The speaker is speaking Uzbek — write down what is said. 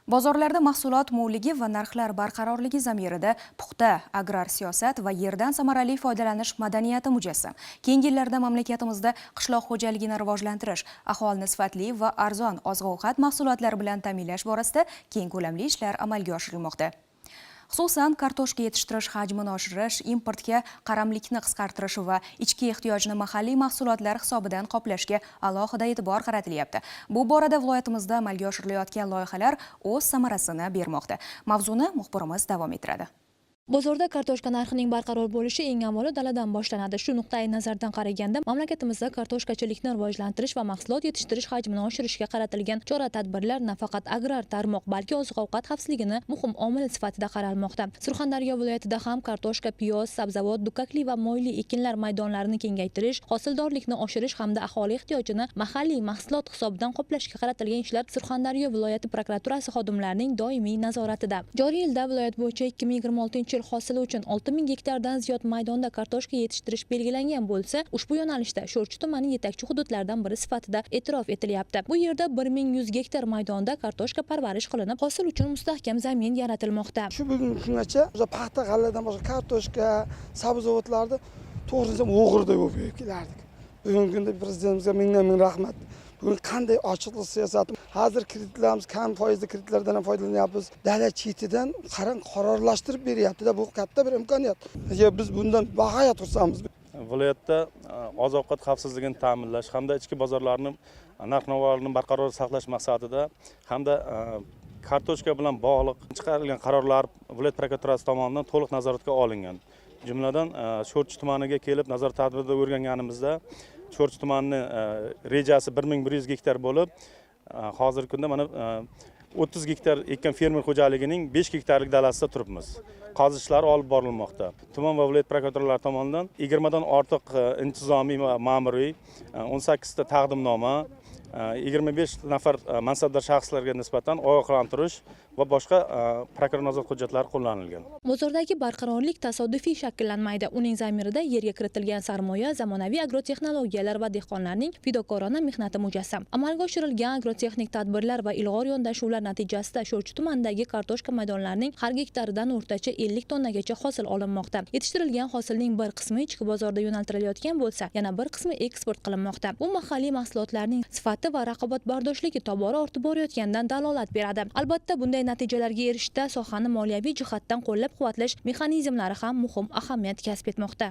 Bozorlarda mahsulot mo'lligi va narxlar barqarorligi zamirida puxta agrar siyosat va yerdan samarali foydalanish madaniyati mujassam. Keyingi yillarda mamlakatimizda qishloq xo'jaligini rivojlantirish, aholini sifatli va arzon oziq-ovqat mahsulotlari bilan ta'minlash borasida keng ko'lamli ishlar amalga oshirilmoqda. Xususan, kartoshka yetishtirish hajmini oshirish, importga qaramlikni qisqartirish va ichki ehtiyojni mahalliy mahsulotlar hisobidan qoplashga alohida e'tibor qaratilyapti. Bu borada viloyatimizda amalga oshirilayotgan loyihalar o'z samarasini bermoqda. Mavzuni muxbirimiz davom ettiradi. Bozorda kartoshka narxining barqaror bo'lishi eng avvalo daladan boshlanadi. Shu nuqtai nazardan qaraganda, mamlakatimizda kartoshkachilikni rivojlantirish va mahsulot yetishtirish hajmini oshirishga qaratilgan chora-tadbirlar nafaqat agrar tarmoq, balki oziq-ovqat xavfsizligini muhim omili sifatida qaralmoqda. Surxondaryo viloyatida ham kartoshka, piyoz, sabzavot, dukkakli va moyli ekinlar maydonlarini kengaytirish, hosildorlikni oshirish hamda aholi ehtiyojini mahalliy mahsulot hisobidan qoplashga qaratilgan ishlar Surxondaryo viloyati prokuraturasi xodimlarining doimiy nazoratida. Joriy yilda viloyat bo'yicha 2026 yil hosili uchun 6000 gektardan ziyod maydonda kartoshka yetishtirish belgilangan bo'lsa, ushbu yo'nalishda Sho'rchi tumani yetakchi hududlardan biri sifatida e'tirof etilyapti. Bu yerda 1100 gektar maydonda kartoshka parvarish qilinib, hosil uchun mustahkam zamin yaratilmoqda. Shu bugungi kungacha o'sha paxta, g'alladan boshqa kartoshka, sabzavotlarni, to'g'risini desam, o'g'riday bo'lib yeb kelardik. Bugungi kunda prezidentimizga mingdan ming rahmat. Bugun qanday ochiqlik siyosati, hozir kreditlarimiz, kam foizli kreditlardan ham foydalanyapmiz. Dala chetidan, qarang, qarorlashtirib beryaptida, bu katta bir imkoniyat. Ya, biz bundan bag'oyat xursandmiz. Viloyatda oziq ovqat xavfsizligini ta'minlash hamda ichki bozorlarni narx navolarni barqaror saqlash maqsadida hamda kartoshka bilan bog'liq chiqarilgan qarorlar viloyat prokuraturasi tomonidan to'liq nazoratga olingan. Jumladan, Sho'rchi tumaniga kelib nazorat tadbirida o'rganganimizda, Sho'rchi tumanini rejasi 1100 gektar bo'lib, hozirgi kunda mana 30 gektar ekkan fermer xo'jaligining 5 gektarlik dalasida turibmiz. Qazish ishlari olib borilmoqda. Tuman va viloyat prokuraturalari tomonidan 20 dan ortiq intizomiy va ma'muriy, 18 ta taqdimnoma, 25 nafar mansabdor shaxslarga nisbatan ogohlantirish va boshqa prokuror nazorat hujjatlari qo'llanilgan. Bozordagi barqarorlik tasodifiy shakllanmaydi. Uning zamirida yerga kiritilgan sarmoya, zamonaviy agrotexnologiyalar va dehqonlarning fidokorona mehnati mujassam. Amalga oshirilgan agrotexnik tadbirlar va ilg'or yondashuvlar natijasida Sho'rchi tumanidagi kartoshka maydonlarining har gektaridan o'rtacha 50 tonnagacha hosil olinmoqda. Yetishtirilgan hosilning bir qismi ichki bozorda yo'naltirilayotgan bo'lsa, yana bir qismi eksport qilinmoqda. Bu mahalliy mahsulotlarning sifati va raqobatbardoshligi tobora ortib borayotganidan dalolat beradi. Albatta, bunday natijalarga erishishda sohani moliyaviy jihatdan qo'llab-quvvatlash mexanizmlari ham muhim ahamiyat kasb etmoqda.